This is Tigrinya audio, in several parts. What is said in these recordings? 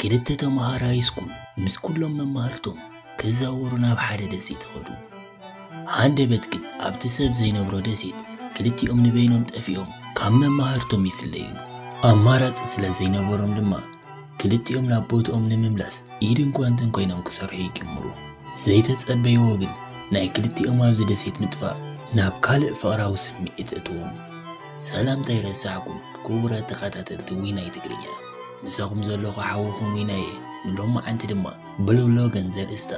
ክልተ ተምሃሮ ሃይስኩል ምስ ኩሎም መማህርቶም ክዛወሩ ናብ ሓደ ደሴት ይኸዱ። ሃንደበት ግን ኣብቲ ሰብ ዘይነብሮ ደሴት ክልቲኦም ንበይኖም ጠፊኦም ካብ መማህርቶም ይፍለዩ። ኣማራጺ ስለ ዘይነበሮም ድማ ክልቲኦም ናብ ቦትኦም ንምምላስ ኢድን ጓንትን ኮይኖም ክሰርሑ ይጅምሩ። ዘይተጸበይዎ ግን ናይ ክልቲኦም ኣብዚ ደሴት ምጥፋእ ናብ ካልእ ፍቕራዊ ስምዒት እእትዎም። ሰላምታ ይረሳዕኩም ክቡራት ተኸታተልቲ ዊናይ ትግርኛ። ምሳኹም ዘለኹ ሓውኹም ዊናየ። ንሎማዓንቲ ድማ ብሉ ሎገን ዘርእስታ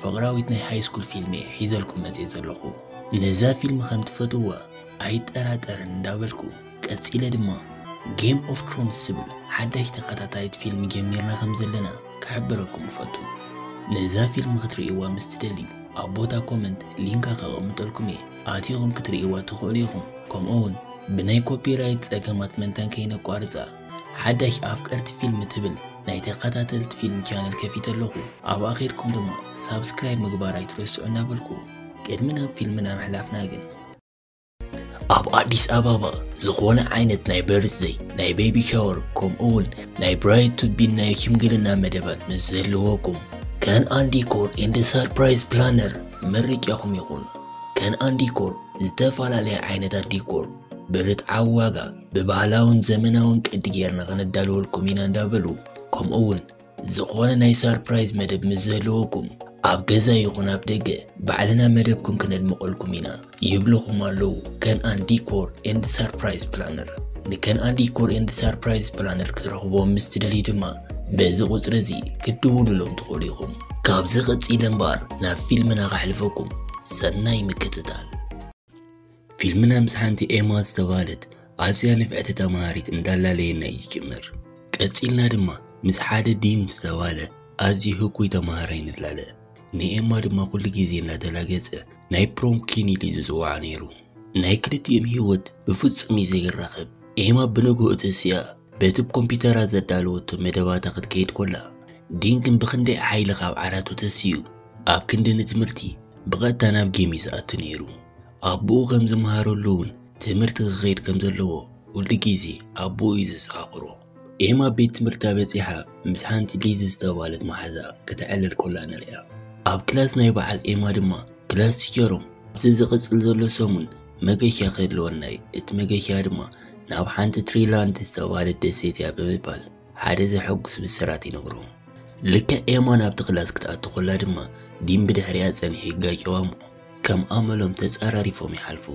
ፍቕራዊት ናይ ሃይስኩል ፊልም እየ ሒዘልኩም መፅየ ዘለኹ። ነዛ ፊልም ከም ትፈትውዋ ኣይጠራጠርን እንዳበልኩ ቀፂለ ድማ ጌም ኦፍ ትሮንስ ዝብል ሓዳሽ ተኸታታሊት ፊልም ጀሚርና ከም ዘለና ክሕብረኩም እፈቱ። ነዛ ፊልም ክትርእይዋ ምስ ትደልዩ ኣብ ቦታ ኮመንት ሊንካ ከቐምጠልኩም እየ። ኣቲኹም ክትርእይዋ ትኽእሉ ኢኹም። ከምኡ እውን ብናይ ኮፒራይት ጸገማት መንታን ከይነቋርጻ ሓዳሽ ኣፍቀርቲ ፊልም ትብል ናይ ተኸታተልቲ ፊልም ቻነል ከፊተ ኣለኹ። ኣብኣ ኸይድኩም ድማ ሳብስክራይብ ምግባር ኣይትረስዑ እናበልኩ ቅድሚ ናብ ፊልምና ምሕላፍና ግን ኣብ ኣዲስ ኣበባ ዝኾነ ዓይነት ናይ በርዝደይ፣ ናይ ቤቢ ሻወር ከምኡ እውን ናይ ብራይድ ቱ ቢን ናይ ሽምግልና መደባት ምስ ዝህልወኩም ከነኣን ዲኮር ኤንድ ሰርፕራይዝ ፕላነር መርቂኹም ይኹን። ከነኣን ዲኮር ዝተፈላለያ ዓይነታት ዲኮር ብርትዓዊ ዋጋ ብባህላውን ዘመናውን ቅዲ ጌርና ከነዳልወልኩም ኢና እንዳበሉ ከምኡ እውን ዝኾነ ናይ ሰርፕራይዝ መደብ ምስ ዝህልወኩም ኣብ ገዛ ይኹን ኣብ ደገ ባዕልና መደብኩም ክነድምቐልኩም ኢና ይብልኹም ኣለዉ። ከነኣን ዲኮር ኤንድ ሰርፕራይዝ ፕላነር። ንከነኣን ዲኮር ኤንድ ሰርፕራይዝ ፕላነር ክትረኽብዎም ምስ ትደልዩ ድማ በዚ ቁፅሪ እዚ ክትድውሉሎም ትኽእሉ ኢኹም። ካብዚ ቀፂለ እምበኣር ናብ ፊልምና ከሕልፈኩም። ሰናይ ምክትታል። ፊልምና ምስ ሓንቲ ኤማ ዝተባህለት ኣዝያ ንፍዕቲ ተማሃሪት እንዳላለየና እዩ ዝጅምር። ቀፂልና ድማ ምስ ሓደ ዲን ዝተባህለ ኣዝዩ ህኩይ ተማሃራይ ንላለ። ንኤማ ድማ ኩሉ ግዜ እንዳተላገጸ ናይ ፕሮም ኪን ኢሉ እዩ ዝጽውዓ ነይሩ። ናይ ክልቲኦም ህይወት ብፍጹም እዩ ዘይራኸብ። ኤማ ብንግሆ ተሲኣ በቲ ብኮምፒውተራ ዘዳለወቶ መደባታ ክትከይድ ኮላ፣ ዲን ግን ብኽንደይ ሓይሊ ካብ ዓራቱ ተሲኡ ኣብ ክንዲ ንትምህርቲ ብቐጥታ ናብ ጌም እዩ ዝኣቱ ነይሩ። ኣቦኡ ከም ዝመሃረሉ እውን ትምህርቲ ክኸይድ ከም ዘለዎ ኩሉ ግዜ ኣቦኡ እዩ ዘዘኻኽሮ። ኤማ ቤት ትምህርታ በጺሓ ምስ ሓንቲ ሊዝ ዝተባህለት መሓዛ ከተዕልል ኮላ ንሪኣ። ኣብ ክላስ ናይ በዓል ኤማ ድማ ክላስ ቲቸሮም ኣብቲ ዝቕጽል ዘሎ ሰሙን መገሻ ክህልወና እዩ። እቲ መገሻ ድማ ናብ ሓንቲ ትሪላንድ ዝተባህለት ደሴት እያ ብምባል ሓደ ዘሐጉስ ብስራት ይነግሮም። ልክዕ ኤማ ናብቲ ክላስ ክትኣቱ ኮላ ድማ ዲን ብድሕሪኣ ጸኒሑ ይጋጨዋ እሞ ከም ኣመሎም ተጻራሪፎም ይሓልፉ።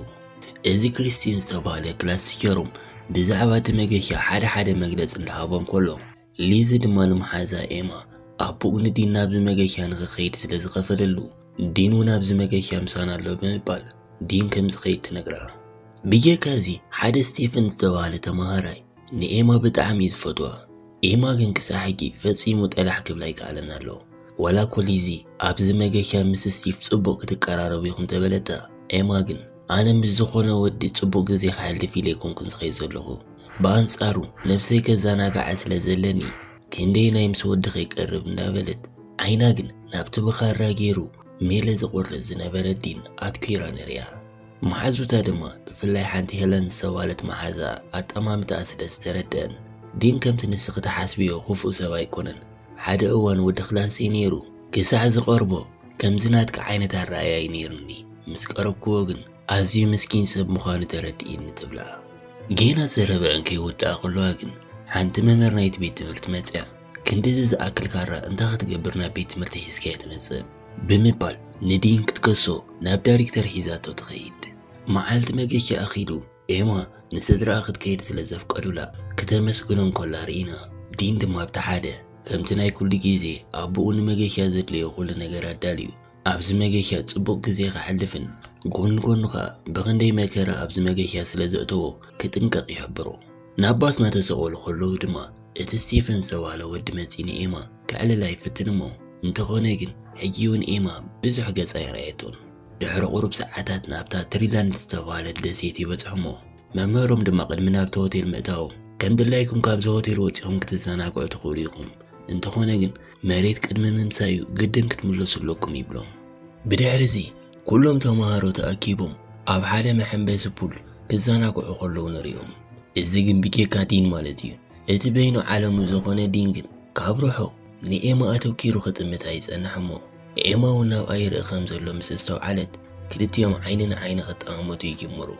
እዚ ክሪስቲን ዝተባህለ ክላስ ቲቸሮም ብዛዕባ እቲ መገሻ ሓደ ሓደ መግለጺ እንዳሃቦም ኮሎ ሊዝ ድማ ንመሓዛ ኤማ ኣቦኡ ንዲን ናብዚ መገሻ ንኽኸይድ ስለ ዝኸፈለሉ ዲን እውን ኣብዚ መገሻ ምሳና ኣሎ ብምባል ዲን ከም ዝኸይድ ትነግራ። ብጀካ እዚ ሓደ ስቴፈን ዝተባህለ ተማሃራይ ንኤማ ብጣዕሚ እዩ ዝፈትዋ። ኤማ ግን ክሳዕ ሕጂ ፈጺሙ ጠላሕ ክብላ ኣይከኣለን ኣሎ። ዋላ እኮ ሊዚ ኣብዚ መገሻ ምስ ስቲፍ ጽቡቕ ክትቀራረቡ ኢኹም ተበለታ፣ ኤማ ግን ኣነ ምስ ዝኾነ ወዲ ጽቡቕ ግዜ ከሕልፍ ኢለ ኣይኮንኩን ዝኸይድ ዘለኹ። ብኣንጻሩ ነብሰይ ከዘናግዓ ስለ ዘለኒ ክንደየናይ ምስ ወዲ ከይቀርብ እንዳበለት ዓይና ግን ናብቲ ብኻራ ገይሩ ሜለ ዝቖርጽ ዝነበረ ዲን ኣትኲራ ንሪኣ። መሓዙታ ድማ ብፍላይ ሓንቲ ሄለን ዝተባህለት መሓዛ ኣጠማምታኣ ስለ ዝተረደአን ዲን ከምቲ ንስኺ ትሓስብዮ ክፉእ ሰብ ኣይኮነን። ሓደ እዋን ወዲ ክላሰይ ነይሩ ክሳዕ ዝቐርቦ ከምዚ ናትኪ ዓይነት ኣረኣእያ ኣይነይርኒ። ምስ ቀረብክዎ ግን ኣዝዩ ምስኪን ሰብ ምዃኑ ተረዲእኒ ትብላ። ጌና ዘረበአን ከይወድኣ ከለዋ ግን ሓንቲ መምህር ናይቲ ቤት ትምህርቲ መጽያ ክንድዚ ዝኣክል ካራ እንታይ ክትገብር ናብ ቤት ትምህርቲ ሒዝካዮ ትመጽእ ብምባል ንዲን ክትከሶ ናብ ዳይሬክተር ሒዛቶ ትኸይድ። መዓልቲ መገሻ ኣኺሉ ኤማ ንስድራኣ ክትከይድ ስለ ዘፍቀዱላ ክተመስግኖም ኮላ ርኢና። ዲን ድማ ኣብቲ ሓደ ከምቲ ናይ ኩሉ ግዜ ኣቦኡ ንመገሻ ዘድልዮ ኩሉ ነገር ኣዳልዩ ኣብዚ መገሻ ጽቡቕ ግዜ ከሕልፍን ጎኒ ጎኒ ኸኣ ብኽንደይ መከራ ኣብዚ መገሻ ስለ ዘእተዎ ክጥንቀቕ ይሕብሮ። ናብ ባስ እናተሰቐሉ ከለዉ ድማ እቲ ስቴፈን ዝተባህለ ወዲ መጺኡ ንኤማ ከዕልላ ይፍትን እሞ እንተኾነ ግን ሕጂ እውን ኤማ ብዙሕ ገጻ ኣይረኣየቶን። ድሕሪ ቁሩብ ሰዓታት ናብታ ትሪላንድ ዝተባህለት ደሴት ይበጽሑ እሞ መምህሮም ድማ ቅድሚ ናብቲ ሆቴል ምእታዎም ከም ድላይኩም ካብዚ ሆቴል ወጺኹም ክትዘናግዑ ትኽእሉ ኢኹም፣ እንተኾነ ግን መሬት ቅድሚ ምምሳዩ ግድን ክትምለሱ ኣለኩም ይብሎም። ብድሕሪ እዚ ኩሎም ተምሃሮ ተኣኪቦም ኣብ ሓደ መሐንበሲ ፑል ክዘናግዑ ከለዉ ንሪኦም። እዚ ግን ብጀካ ዲን ማለት እዩ። እቲ በይኑ ዓለሙ ዝኾነ ዲን ግን ካብ ርሑቕ ንኤማ ኣተኪሩ ክጥምት ኣይጸንሕ እሞ፣ ኤማ እውን ናብኣ ይርኢ ከም ዘሎ ምስ ኣስተውዓለት፣ ክልቲኦም ዓይኒ ንዓይኒ ክጠማመቱ ይጅምሩ።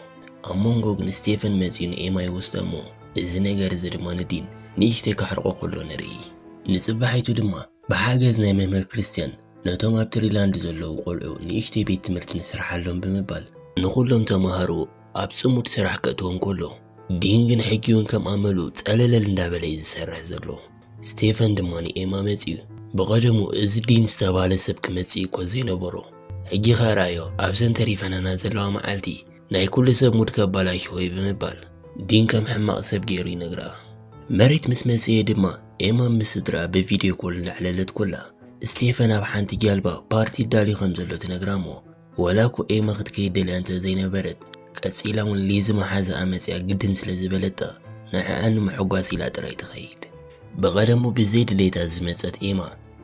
ኣብ መንጎ ግን ስቴፈን መጺኡ ንኤማ ይወስዳ እሞ፣ እዚ ነገር እዚ ድማ ንዲን ንእሽተይ ከሕርቆ ከሎ ንርኢ። ንጽባሒቱ ድማ ብሓገዝ ናይ መምህር ክርስትያን ነቶም ኣብ ትሪላንድ ዘለዉ ቆልዑ ንእሽተይ ቤት ትምህርቲ ንስርሓሎም ብምባል ንኹሎም ተምሃሮ ኣብ ጽሙድ ስራሕ ከእትዎም ከሎ፣ ዲን ግን ሕጂ እውን ከም ኣመሉ ጸለለል እንዳበለ እዩ ዝሰርሕ ዘሎ። ስቴፈን ድማ ንኤማ መጺኡ፣ ብቐደሙ እዚ ዲን ዝተባህለ ሰብ ክመጽእ እኮ ዘይነበሮ፣ ሕጂ ኸኣ ረኣዮ ኣብዘን ተሪፈናና ዘለዋ መዓልቲ ናይ ኩሉ ሰብ ሙድ ከባላሽዎ እዩ ብምባል ዲን ከም ሕማቕ ሰብ ገይሩ ይነግራ። መሬት ምስ መጽኤ ድማ ኤማ ምስ ስድራ ብቪድዮ ኮል እንዳዕለለት ኮላ ስቴፈን ኣብ ሓንቲ ጃልባ ፓርቲ ዳልዩ ከም ዘሎ ትነግራ እሞ፣ ወላ እኮ ኤማ ክትከይድ ደልያ እንተ ዘይነበረት፣ ቀጺላ እውን ሊዝ መሓዛኣ መጽያ ግድን ስለ ዝበለታ ንዕኣ ንምሕጓስ ኢላ ጥራይ ትኸይድ። ብቐደሙ ብዘይ ድሌታ ዝመጸት ኤማ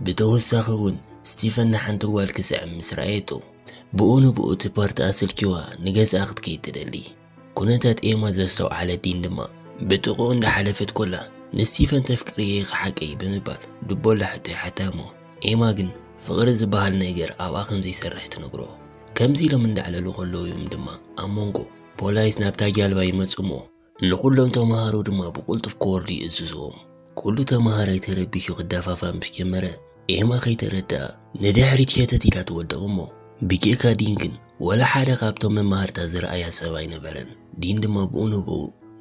ብተወሳኺ እውን ስቲፈን ንሓንቲ ጓል ክስዕም ምስ ረኣየቶ፣ ብኡ ንብኡ እቲ ፓርቲ ኣስልኪዋ ንገዝኣ ክትከይድ ትደሊ። ኩነታት ኤማ ዘስተውዓለ ዲን ድማ ብጥቕኡ እንዳሓለፈት ኮላ ንስቲፈን ተፍቅርየ ኢኺ ሓቀይ ብምባል ድቦላ ሕቶ ይሓታ እሞ፣ ኤማ ግን ፍቕሪ ዝበሃል ነገር ኣብኣ ከም ዘይሰርሕ ትነግሮ። ከምዚ ኢሎም እንዳዕለሉ ከለዉ እዮም ድማ ኣብ መንጎ ፖላይስ ናብታ ጃልባ ይመጹ እሞ፣ ንኹሎም ተምሃሮ ድማ ብቕልጡፍ ክወርዱ ይእዝዝዎም። ኩሉ ተምሃራይ ተረቢሹ ክደፋፋ ምስ ጀመረ፣ ኤማ ከይተረድኣ ንድሕሪት ሸተት ኢላ ትወድቕ እሞ፣ ብጀካ ዲን ግን ወላ ሓደ ካብቶም መማህርታ ዝረኣያ ሰብ ኣይነበረን። ዲን ድማ ብኡ ንብኡ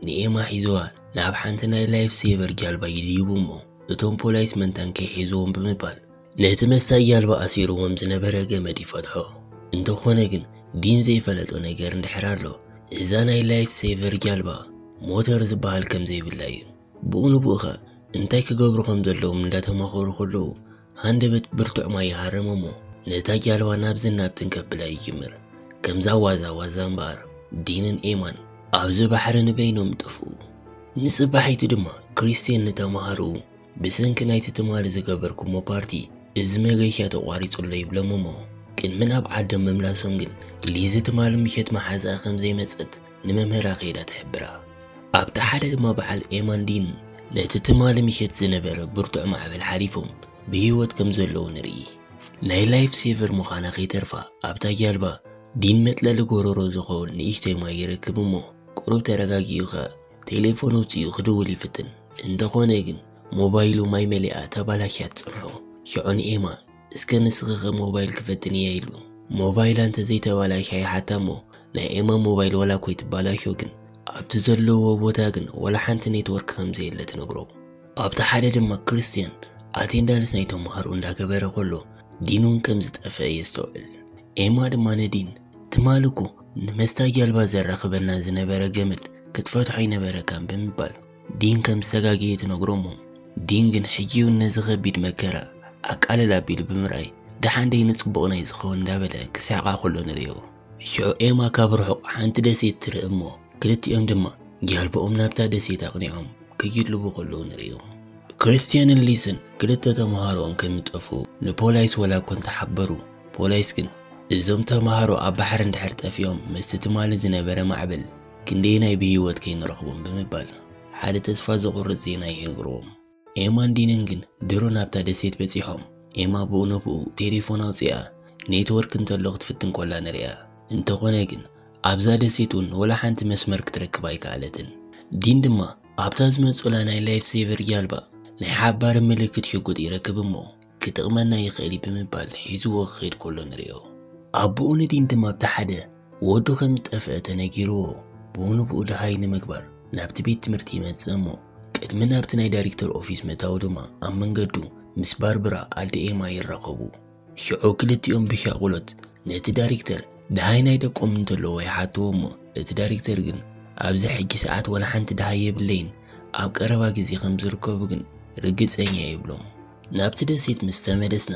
ንኤማ ሒዝዋ ናብ ሓንቲ ናይ ላይፍ ሴቨር ጃልባ ይድይቡ እሞ፣ እቶም ፖላይስ መንታን ከይሒዝዎም ብምባል ነቲ መስታይ ጃልባ ኣሲርዎም ዝነበረ ገመድ ይፈትሖ። እንተኾነ ግን ዲን ዘይፈለጦ ነገር እንድሕር ኣሎ፣ እዛ ናይ ላይፍ ሴቨር ጃልባ ሞተር ዝበሃል ከም ዘይብላ እዩ። ብኡ ንብኡ ኸኣ እንታይ ክገብሩ ከም ዘለዎም እንዳተማኸሩ ከለዉ፣ ሃንደበት ብርቱዕ ማይ ይሃርም እሞ፣ ነታ ጃልባ ናብዝን ናብትን ከብላ ይጅምር። ከምዛ ዋዛ ዋዛ እምበኣር፣ ዲንን ኤማን ኣብዚ ባሕሪ ንበይኖም ይጠፍኡ። ንጽባሒቱ ድማ ክሪስቲያን ንተማሃሮኡ፣ ብሰንኪ ናይቲ ትማሊ ዝገበርኩሞ ፓርቲ፣ እዚ መገሻ ተቋሪጹ ኣሎ ይብሎም እሞ፣ ቅድሚ ናብ ዓዶም ምምላሶም ግን፣ ሊዝ ትማሊ ምሸት መሓዛኣ ከም ዘይመጸት ንመምህራ ከይዳ ትሕብራ። ኣብቲ ሓደ ድማ በዓል ኤማን ዲን ነቲ ትማሊ ምሸት ዝነበረ ብርቱዕ ማዕበል ሓሊፎም ብህይወት ከም ዘለዉ ንርኢ። ናይ ላይፍ ሴቨር ምዃና ከይተርፋ ኣብታ ጃልባ ዲን መጥለሊ ጎረሮ ዝኸውን ንእሽተይ ማይ ይረክብ እሞ፣ ቁሩብ ተረጋጊኡ ኸኣ ቴሌፎን ኣውጺኡ ክድውል ይፍትን። እንተኾነ ግን ሞባይሉ ማይ መሊኣ ተባላሽያ ትጸንሖ። ሽዑ ንኤማ፣ "እስከ ንስኺ ኸ ሞባይል ክፈትን እየ" ኢሉ ሞባይላ እንተ ዘይተባላሽያ ይሓታ እሞ፣ ናይ ኤማ ሞባይል ወላ እኮ ይትባላሾ ግን ኣብቲ ዘለዎ ቦታ ግን ወላ ሓንቲ ኔትወርክ ከም ዘየለ ትነግሮ። ኣብቲ ሓደ ድማ ክርስትያን ኣቴንዳንስ ናይ ተምሃሮ እንዳገበረ ከሎ ዲን እውን ከም ዝጠፍአ የስተውዕል። ኤማ ድማ ንዲን፣ "ትማሊ እኮ ንመስታ ጃልባ ዘራኽበና ዝነበረ ገመድ ክትፈትሖ ኣይነበረካን" ብምባል ዲን ከም ዝተጋገየ ትነግሮ እሞ፣ ዲን ግን ሕጂ እውን ነዚ ከቢድ መከራ ኣቃልል ኣቢሉ ብምርኣይ፣ "ደሓን ደይ ንጽቡቕ ናይ ዝኸውን" እንዳበለ ክስሕቓ ከሎ ንርእዮ። ሽዑ ኤማ ካብ ርሑቕ ሓንቲ ደሴት ትርኢ እሞ፣ ክልቲኦም ድማ ጃልባኦም ናብታ ደሴት ኣቕኒዖም ክጅልቡ ከለዉ ንርእዮም። ክርስትያንን ሊዝን ክልተ ተምሃሮኦም ከም ዝጠፍኡ ንፖላይስ ወላ እኮ እንተሓበሩ፣ ፖላይስ ግን እዞም ተምሃሮ ኣብ ባሕሪ እንድሕር ጠፊኦም ምስቲ ትማሊ ዝነበረ ማዕበል ክንደየናይ ብህይወት ከይንረኽቦም ብምባል ሓደ ተስፋ ዘቑርጽ ዜና ይነግርዎም። ኤማን ዲንን ግን ድሮ ናብታ ደሴት በጺሖም። ኤማ ብኡ ንብኡ ቴሌፎን ኣውጺኣ ኔትወርክ እንተሎ ክትፍትን ኮላ ንርእያ። እንተኾነ ግን ኣብዛ ደሴት እውን ወላ ሓንቲ መስመር ክትረክብ ኣይከኣለትን። ዲን ድማ ኣብታ ዝመጹላ ናይ ላይፍ ሴቨር ጃልባ ናይ ሓባሪ ምልክት ሽጉጥ ይረክብ እሞ ክጥቕመና ይኽእል እዩ ብምባል ሒዝዎ ክኸይድ ከሎ ንርእዮ። ኣቦኡ ንዲን ድማ ኣብቲ ሓደ ወዱ ከም ዝጠፍአ ተነጊርዎ ብኡ ንብኡ ደሃይ ንምግባር ናብቲ ቤት ትምህርቲ ይመጽእ እሞ ቅድሚ ናብቲ ናይ ዳይሬክተር ኦፊስ ምእታው ድማ ኣብ መንገዱ ምስ ባርብራ ኣደ ኤማ ይራኸቡ። ሽዑ ክልቲኦም ብሻቑሎት ነቲ ዳይሬክተር ደሃይ ናይ ደቆም እንተለዎ ይሓትዎ እሞ እቲ ዳይሬክተር ግን ኣብዚ ሕጂ ሰዓት ወላ ሓንቲ ደሃይ የብለይን፣ ኣብ ቀረባ ግዜ ከም ዝርከቡ ግን ርግጸኛ ይብሎም። ናብቲ ደሴት ምስ ተመለስና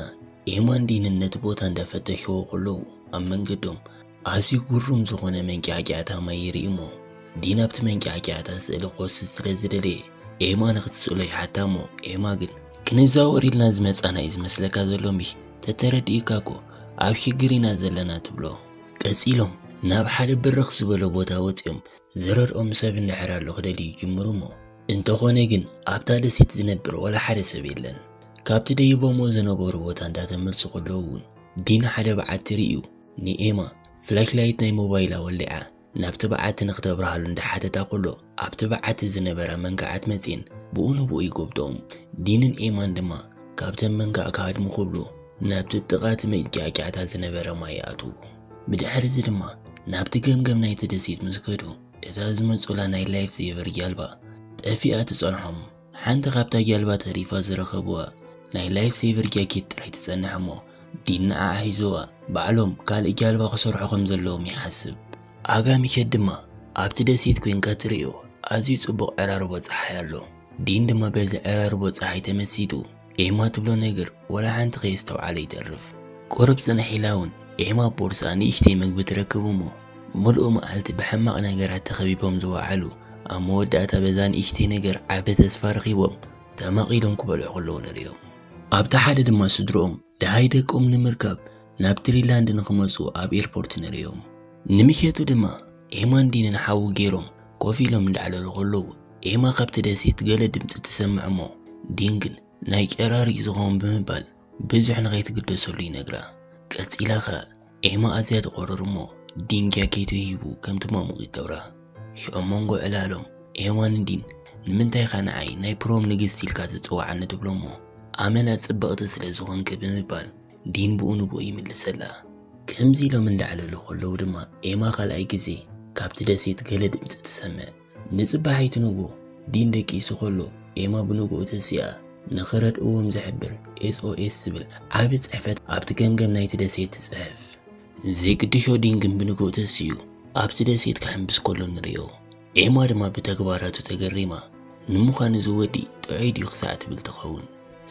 ኤማን ዲንን ነቲ ቦታ እንዳፈተሽዎ ከለዉ ኣብ መንገዶም ኣዝዩ ግሩም ዝኾነ መንጫዕጫዕታ ማይ ይርኢ እሞ ዲን ኣብቲ መንጫዕጫዕታ ስእሊ ክወስድ ስለ ዝደለየ ኤማ ንክትስእሎ ይሓታ እሞ ኤማ ግን ክንዛወር ኢልና ዝመጻና እዩ ዝመስለካ ዘሎ ምሽ? ተተረዲእካ እኮ ኣብ ሽግር ኢና ዘለና ትብሎ። ቀጺሎም ናብ ሓደ ብርኽ ዝበለ ቦታ ወጺኦም ዝረድኦም ሰብ እንድሕር ኣሎ ክደልዩ ይጅምሩ እሞ እንተኾነ ግን ኣብታ ደሴት ዝነብር ወላ ሓደ ሰብ የለን። ካብቲ ደይቦሞ ዝነበሩ ቦታ እንዳተመልሱ ከለዉ እውን ዲን ሓደ በዓቲ ርእዩ ንኤማ ፍላሽላይት ናይ ሞባይላ ወሊዓ ናብቲ በዓቲ ንክተብርሃሉ እንዳሓተታ ከሎ ኣብቲ በዓቲ ዝነበራ መንጋዓት መፅየን ብኡ ንብኡ ይጎብጦም። ዲንን ኤማን ድማ ካብተን መንጋዕ ክሃድሙ ክብሉ ናብቲ ጥቓ እቲ መጫዕጫዕታ ዝነበረ ማይ ይኣትዉ። ብድሕሪ እዚ ድማ ናብቲ ገምገም ናይቲ ደሴት ምስ ከዱ እታ ዝመጹላ ናይ ላይፍ ሴቨር ጃልባ ጠፊኣ ትጸንሖም። ሓንቲ ካብታ ጃልባ ተሪፋ ዝረኸብዋ ናይ ላይፍ ሴቨር ጃኬት ጥራይ ትጸንሕ እሞ ዲን ንዓኣ ሒዝዋ ባዕሎም ካልእ ጃልባ ክሰርሑ ከም ዘለዎም ይሓስብ። ኣጋ ምሸት ድማ ኣብቲ ደሴት ኮይንካ ትርእዮ ኣዝዩ ጽቡቕ ዕራርቦ ጸሓይ ኣሎ። ዲን ድማ በዚ ዕራርቦ ጸሓይ ተመሲጡ ኤማ ትብሎ ነገር ወላ ሓንቲ ከየስተውዓለ ይተርፍ። ቁሩብ ጽንሕ ኢላ እውን ኤማ ኣብ ቦርስኣ ንእሽተይ ምግቢ ትረክብ እሞ ምሉእ መዓልቲ ብሕማቕ ነገራት ተኸቢቦም ዝወዓሉ ኣብ መወዳእታ በዛ ንእሽተይ ነገር ዓቢ ተስፋ ረኺቦም ተማቒሎም ክበልዑ ከለዉ ንርእዮም። ኣብቲ ሓደ ድማ ስድርኦም ደሃይ ደቆም ንምርካብ ናብ ትሪላንድ ንኽመጹ ኣብ ኤርፖርት ንርእዮም። ንምሸቱ ድማ ኤማን ዲንን ሓዊ ገይሮም ኮፍ ኢሎም እንዳዕለሉ ከለዉ ኤማ ካብቲ ደሴት ገለ ድምፂ ትሰምዕ እሞ ዲን ግን ናይ ጨራሪቕ ዝኸውን ብምባል ብዙሕ ንኸይትግደሰሉ ይነግራ። ቀጺላ ኸኣ ኤማ ኣዝያ ትቖርር እሞ ዲን ጃኬቱ ሂቡ ከም ትማሙቕ ይገብራ። ሽዑ ኣብ መንጎ ዕላሎም ኤማን ዲን ንምንታይ ኢኻ ንዓይ ናይ ፕሮም ንግስቲ ኢልካ ትጽውዓኒ ትብሎ እሞ ኣመና ጽብቕቲ ስለ ዝኾንኪ ብምባል ዲን ብኡ ንብኡ ይምልሰላ። ከምዚ ኢሎም እንዳዕለሉ ከለዉ ድማ ኤማ ካልኣይ ግዜ ካብቲ ደሴት ገለ ድምፂ ትሰምዕ። ንጽባሒቱ ንግሆ ዲን ደቂሱ ከሎ ኤማ ብንግሆ ተሲኣ ንኽረድእዎም ዝሕብር ኤስ ኦ ኤስ ዝብል ዓቢ ጽሕፈት ኣብቲ ገምገም ናይቲ ደሴት ትጽሕፍ። ዘይግድሾ ዲን ግን ብንግሆ ተሲኡ ኣብቲ ደሴት ክሕምብስ ከሎ ንርእዮ። ኤማ ድማ ብተግባራቱ ተገሪማ ንምዃኑ እዚ ወዲ ጥዑይ ድዩ ክሳዕ ትብል ትኸውን።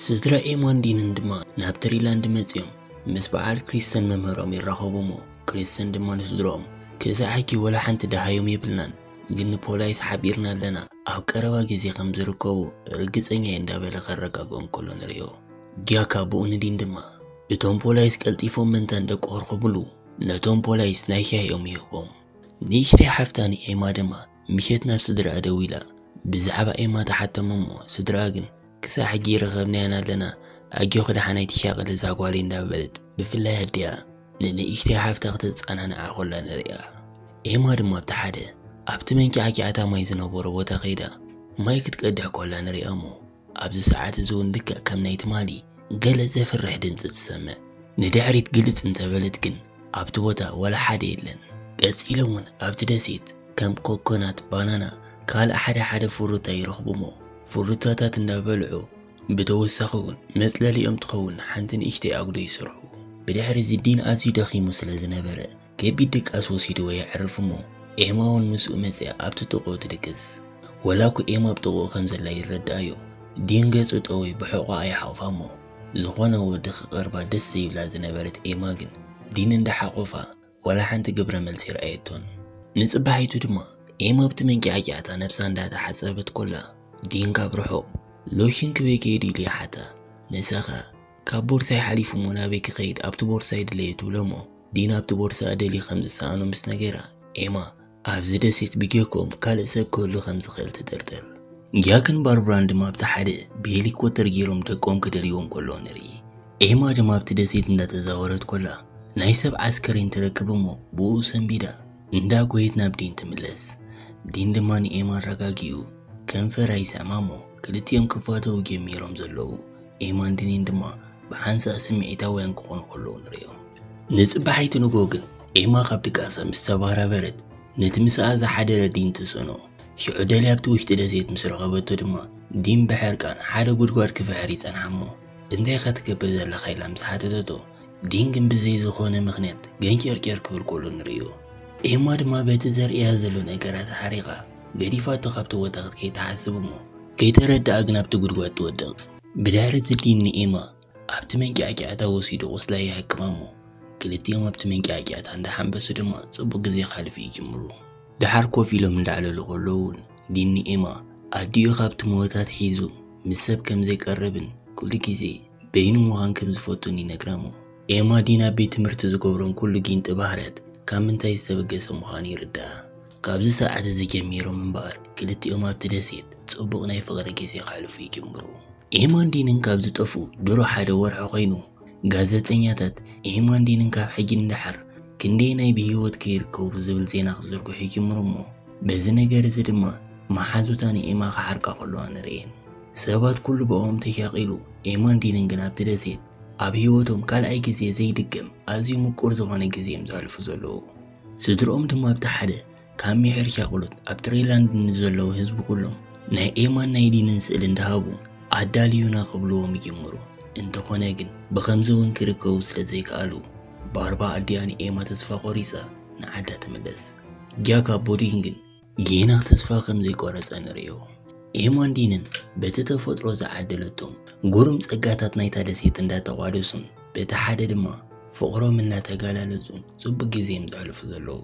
ስድራ ኤማን ዲንን ድማ ናብ ትሪላንድ መጺኦም ምስ በዓል ክሪስተን መምህሮም ይራኸቡ እሞ ክሪስተን ድማ ንስድሮኦም ክሳዕ ሕጂ ወላ ሓንቲ ደሃዮም የብልናን፣ ግን ንፖላይስ ሓቢርና ኣለና፣ ኣብ ቀረባ ግዜ ከም ዝርከቡ ርግጸኛ እየ እንዳበለ ከረጋግኦም ከሎ ንርእዮ። ጃካ ብኡ ንዲን ድማ እቶም ፖላይስ ቀልጢፎም መንታን ደቂ ሆርኮብሉ ነቶም ፖላይስ ናይ ሻሂኦም ይህቦም። ንእሽተይ ሓፍታ ንኤማ ድማ ምሸት ናብ ስድራኣ ደዊላ ብዛዕባ ኤማ ትሓቶም እሞ ስድራኣ ግን ክሳብ ሕጂ ይረኸብናያን ኣለና፣ ኣጆኺ ደሓን ኣይትሻቐሊ እዛ ጓለይ እንዳበለት ብፍላይ ኣዲኣ ንንእሽተይ ሓፍታ ክተጸናንዓ ኮላ ንርእያ። ኤማ ድማ ኣብቲ ሓደ ኣብቲ መንጫዕጫዕታ ማይ ዝነበሮ ቦታ ከይዳ ማይ ክትቀድሕ ኮላ ንርእያ እሞ ኣብዚ ሰዓት እዚ እውን ልክዕ ከም ናይ ትማሊ ገለ ዘፍርሕ ድምፂ ትሰምዕ። ንድሕሪት ግልፅ እንተበለት ግን ኣብቲ ቦታ ዋላ ሓደ የለን። ቀፂሎም እውን ኣብቲ ደሴት ከም ኮኮናት፣ ባናና፣ ካልእ ሓደ ሓደ ፍሩታ ይረኽቡ እሞ ፍሩታታት እንዳበልዑ ብተወሳኺ እውን መፅለሊኦም ትኸውን ሓንቲ ንእሽተይ ኣጉዶ ይሰርሑ። ብድሕሪ እዚ ዲን ኣዝዩ ደኺሙ ስለ ዝነበረ ከቢድ ድቃስ ወሲድዎ የዕርፍ እሞ ኤማ እውን ምስኡ መፅያ ኣብቲ ጥቕኡ ትድቅስ። ወላ እኮ ኤማ ኣብ ጥቕኡ ከም ዘላ ይረድኣዮ። ዲን ገፁ ጠውዩ ብሕቖኣ ይሓቑፋ እሞ ዝኾነ ወዲ ክቐርባ ደስ ዘይብላ ዝነበረት ኤማ ግን ዲን እንዳሓቖፋ ዋላ ሓንቲ ግብረ መልሲ ረኣየቶን። ንፅባሒቱ ድማ ኤማ ኣብቲ መንጫዕጫዕታ ነብሳ እንዳተሓፀበት ኮላ ዲን ካብ ርሑቕ ሎሽን ክበይ ከይዱ ኢሉ ይሓታ። ንሳ ኸኣ ካብ ቦርሳይ ሓሊፉ እሞ ናበይ ክኸይድ ኣብቲ ቦርሳይ ድለዮ ትብሎ እሞ ዲን ኣብቲ ቦርሳ ደልዩ ከም ዝሰኣኖ ምስ ነገራ ኤማ ኣብዚ ደሴት ብጀኮም ካልእ ሰብ ክህሉ ከም ዝኽእል ትጥርጥር። ጃክን ባርብራን ድማ ኣብቲ ሓደ ብሄሊኮፕተር ገይሮም ደቆም ክደልይዎም ከለዉ ንርኢ። ኤማ ድማ ኣብቲ ደሴት እንዳተዛወረት ኮላ ናይ ሰብ ዓስከሬን ትረክብ እሞ ብኡ ሰንቢዳ እንዳጎየት ናብ ዲን ትምለስ። ዲን ድማ ንኤማ ኣረጋጊኡ ከንፈራ ይስዕማ እሞ ክልቲኦም ክፋተዉ ጀሚሮም ዘለዉ ኤማን ዲንን ድማ ብሓንሳእ ስምዒታውያን ክኾኑ ከለዉ ንርእዮም። ንጽባሒቱ ንግሆ ግን ኤማ ካብ ድቃሳ ምስ ተባራበረት ነቲ ምሳኣ ዝሓደረ ዲን ትስእኖ። ሽዑ ደልያ ኣብቲ ውሽጢ ደሴት ምስ ረኸበቶ ድማ ዲን ብሕርቃን ሓደ ጉድጓድ ክፍሕር ይጸንሓ እሞ እንታይ ኢኻ ትገብር ዘለኻ ኢላ ምስ ሓተተቶ ዲን ግን ብዘይ ዝኾነ ምኽንያት ገንጨርጨር ክብል ከሎ ንርእዮ። ኤማ ድማ በቲ ዘርእያ ዘሎ ነገራት ሓሪቓ ገዲፋቶ ካብቲ ቦታ ክትከይድ ትሓስብ እሞ ከይተረድኣ ግን ኣብቲ ጉድጓድ ትወድቕ። ብድሕሪ እዚ ዲን ንኤማ ኣብቲ መንጫዕጫዕታ ወሲዱ ቁስላ ይሕክማ እሞ ክልቲኦም ኣብቲ መንጫዕጫዕታ እንዳሓንበሱ ድማ ጽቡቕ ግዜ ክሓልፉ ይጅምሩ። ድሓር ኮፍ ኢሎም እንዳዕለሉ ከለዉ እውን ዲን ንኤማ ኣዲኡ ካብቲ ሞታት ሒዙ ምስ ሰብ ከም ዘይቀርብን ኩሉ ግዜ በይኑ ምዃን ከም ዝፈቱን ይነግራ እሞ ኤማ ዲን ኣብ ቤት ትምህርቲ ዝገብሮም ኩሉ ጊንጢ ባህርያት ካብ ምንታይ ዝተበገሰ ምዃኑ ይርድኣ። ካብዚ ሰዓት እዚ ጀሚሮም እምበኣር ክልቲኦም ኣብቲ ደሴት ጽቡቕ ናይ ፍቕሪ ግዜ ከሕልፉ ይጅምሩ። ኤማን ዲንን ካብ ዝጠፍኡ ድሮ ሓደ ወርሒ ኮይኑ፣ ጋዜጠኛታት ኤማን ዲንን ካብ ሕጂ ንደሓር ክንደየናይ ብህይወት ከይርከቡ ዝብል ዜና ክዝርግሑ ይጅምሩ እሞ፣ በዚ ነገር እዚ ድማ መሓዙታ ንኤማ ክሓርቃ ከለዋ ንርእየን። ሰባት ኩሉ ብኦም ተሻቒሉ፣ ኤማን ዲንን ግን ኣብቲ ደሴት ኣብ ህይወቶም ካልኣይ ግዜ ዘይድገም ኣዝዩ ምቁር ዝኾነ ግዜ እዮም ዘሕልፉ ዘለዉ። ስድርኦም ድማ ኣብቲ ሓደ ካብ ሚሒር ሻቕሎት ኣብ ትሬላንድ ንዘለዉ ህዝቢ ኩሎም ናይ ኤማን ናይ ዲንን ስእሊ እንዳሃቡ ኣዳልዩና ክብልዎም ይጅምሩ። እንተኾነ ግን ብኸምዚ እውን ክርከቡ ስለ ዘይከኣሉ፣ ባርባ ኣዲኣ ንኤማ ተስፋ ቆሪጻ ንዓዳ ትምለስ። ጃክ ኣቦ ዲን ግን ጌና ተስፋ ከም ዘይቆረጸ ንርእዮ። ኤማን ዲንን በቲ ተፈጥሮ ዝዓደለቶም ጉሩም ጸጋታት ናይታ ደሴት እንዳተቋደሱን በቲ ሓደ ድማ ፍቕሮም እናተጋላለጹን ጽቡቕ ግዜ እዮም ዘሕልፉ ዘለዉ።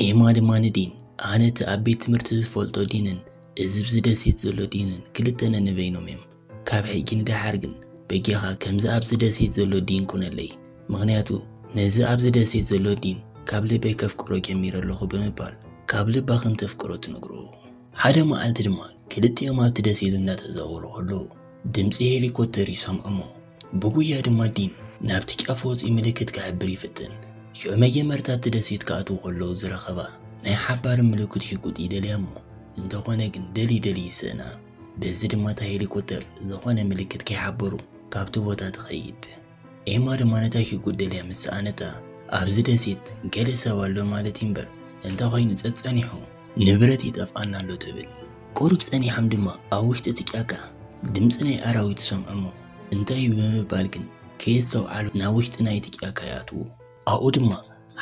ኤማ ድማ ንዲን፣ ኣነ እቲ ኣብ ቤት ትምህርቲ ዝፈልጦ ዲንን እዚ ብዚ ደሴት ዘሎ ዲንን ክልተ ነንበይኖም እዮም። ካብ ሕጂ ንደሓር ግን በጃኻ ከምዚ ኣብዚ ደሴት ዘሎ ዲን ኩነለይ። ምኽንያቱ ነዚ ኣብዚ ደሴት ዘሎ ዲን ካብ ልበይ ከፍቅሮ ጀሚረ ኣለኹ ብምባል ካብ ልባ ከም ተፍቅሮ ትነግሮ። ሓደ መዓልቲ ድማ ክልቲኦም ኣብቲ ደሴት እንዳተዛወሩ ከለዉ ድምፂ ሄሊኮፕተር ይሰምዑ እሞ ብጉያ ድማ ዲን ናብቲ ጫፍ ወፂኡ ምልክት ክሕብር ይፍትን። ሽዑ መጀመርታ ኣብቲ ደሴት ክኣትዉ ከለዉ ዝረኸባ ናይ ሓባር ምልክት ሽጉጥ ይደልያ እሞ እንተኾነ ግን ደሊ ደሊ ይስእና። በዚ ድማ እታ ሄሊኮፕተር ዝኾነ ምልክት ከይሓበሩ ካብቲ ቦታ ትኸይድ። ኤማ ድማ ነታ ሽጉጥ ደልያ ምስ ሰኣነታ ኣብዚ ደሴት ገለ ሰብ ኣሎ ማለት እዩ እምበር እንተ ኾይኑ ጸጸኒሑ ንብረት ይጠፍኣና ኣሎ ትብል። ቁሩብ ጸኒሖም ድማ ኣብ ውሽጢ እቲ ጫካ ድምፂ ናይ ኣራዊት ይሰምዑ እሞ እንታይ እዩ ብምባል ግን ከየስተውዓሉ ናብ ውሽጢ ናይቲ ጫካ ይኣትዉ። ኣብኡ ድማ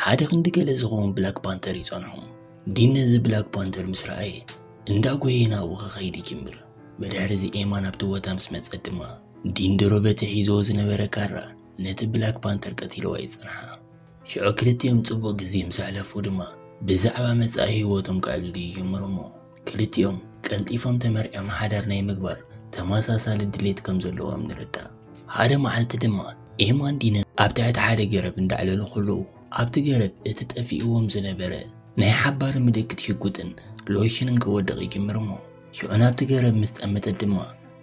ሓደ ክንዲ ገለ ዝኸውን ብላክ ፓንተር ይጸንሖም። ዲን ነዚ ብላክ ፓንተር ምስ ረኣየ እንዳጎየ ናብኡ ክኸይድ ይጅምር። ብድሕሪ እዚ ኤማ ናብቲ ቦታ ምስ መጸት ድማ ዲን ድሮ በቲ ሒዝዎ ዝነበረ ካራ ነቲ ብላክ ፓንተር ቀቲልዋ ይጸንሓ። ሽዑ ክልቲኦም ጽቡቕ ግዜ ምስ ኣሕለፉ ድማ ብዛዕባ መጻኢ ህይወቶም ከዕልሉ ይጅምሩ እሞ ክልቲኦም ቀልጢፎም ተመርዕዮም ሓዳር ናይ ምግባር ተመሳሳሊ ድሌት ከም ዘለዎም ንርዳእ። ሓደ መዓልቲ ድማ ኤማን ዲንን ኣብ ትሕቲ ሓደ ገረብ እንዳዕለሉ ከለዉ ኣብቲ ገረብ እቲ ጠፊእዎም ዝነበረ ናይ ሓባሪ ምልክት ሽጉጥን ሎሽንን ክወድቕ ይጅምር እሞ ሽዑ ናብቲ ገረብ ምስ ጠመተት ድማ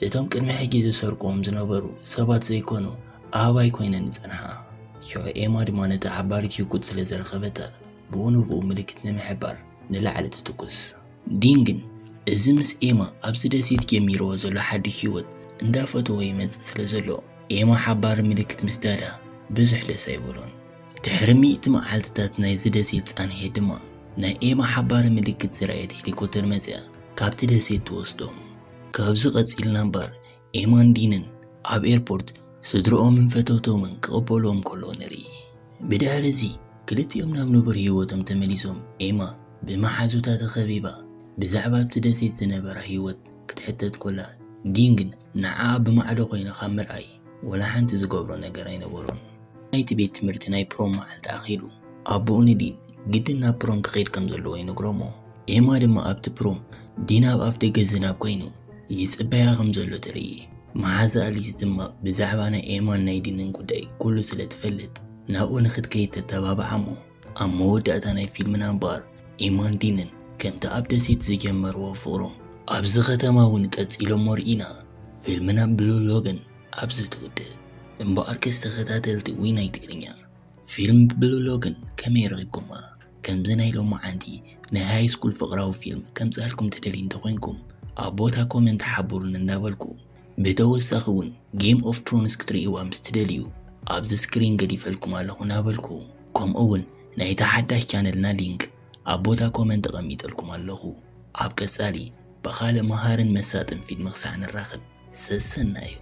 እቶም ቅድሚ ሕጂ ዝሰርቅዎም ዝነበሩ ሰባት ዘይኮኑ ኣባይ ኮይነን ይጸንሓ። ሽዑ ኤማ ድማ ነቲ ሓባሪ ሽጉጥ ስለ ዝረኸበታ ብኡ ንብኡ ምልክት ንምሕባር ንላዕሊ ትትኩስ። ዲን ግን እዚ ምስ ኤማ ኣብዚ ደሴት ጀሚርዎ ዘሎ ሓድሽ ህይወት እንዳፈተዎ ይመጽእ ስለ ዘሎ ኤማ ሓባሪ ምልክት ምስዳዳ ብዙሕ ደስ ኣይበሎን። ድሕሪ ሚእቲ መዓልትታት ናይዚ ደሴት ጻንሒት ድማ ናይ ኤማ ሓባሪ ምልክት ዝረኣየት ሄሊኮፕተር መጺኣ ካብቲ ደሴት ትወስዶም። ካብዚ ቀጺልና እምበር ኤማን ዲንን ኣብ ኤርፖርት ስድርኦምን ፈተውቶምን ክቕበልዎም ከለዉ ንርኢ። ብድሕሪ እዚ ክልቲኦም ናብ ንቡር ህይወቶም ተመሊሶም ኤማ ብመሓዙታ ተኸቢባ ብዛዕባ ኣብቲ ደሴት ዝነበራ ህይወት ክትሕተት ኮላ ዲን ግን ንዓኣ ብማዕዶ ኮይና ካብ ምርኣይ ወላ ሓንቲ ዝገብሮ ነገር ኣይነበሮን። ናይቲ ቤት ትምህርቲ ናይ ፕሮም መዓልቲ ኣኺሉ ኣቦኡ ንዲን ግድን ናብ ፕሮም ክኸይድ ከም ዘለዎ ይነግሮ እሞ ኤማ ድማ ኣብቲ ፕሮም ዲን ኣብ ኣፍ ደገ ዝናብ ኮይኑ ይጽበያ ከም ዘሎ ትርኢ። መሓዛ ኣሊስ ድማ ብዛዕባ ናይ ኤማን ናይ ዲንን ጉዳይ ኩሉ ስለ ትፈልጥ ናብኡ ንኽትከይድ ተተባብዓ እሞ ኣብ መወዳእታ ናይ ፊልምና እምበኣር ኤማን ዲንን ከምቲ ኣብ ደሴት ዝጀመርዎ ፍቕሮም ኣብዚ ከተማ እውን ቀጺሎሞ ርኢና ፊልምና ብሉ ሎገን ኣብዚ ትውድእ። እምበኣርከስ ተኸታተልቲ ዊናይ ትግርኛ ፊልም ብሉ ሎገን ከመይ ረኺብኩማ? ከምዚ ናይ ሎማዓንቲ ናይ ሃይ ስኩል ፍቕራዊ ፊልም ከምጽኣልኩም ትደልዩ እንተኾይንኩም ኣብ ቦታ ኮመንት ሓብሩን እንዳበልኩ ብተወሳኺ እውን ጌም ኦፍ ትሮንስ ክትርእይዋ ምስ ትደልዩ ኣብዚ ስክሪን ገዲፈልኩም ኣለኹ እናበልኩ ከምኡ እውን ናይታ ሓዳሽ ቻነልና ሊንክ ኣብ ቦታ ኮመንት ኣቐሚጠልኩም ኣለኹ። ኣብ ቀጻሊ ብኻልእ መሃርን መሳጥን ፊልም ክሳዕ ንራኸብ ሰሰናዩ።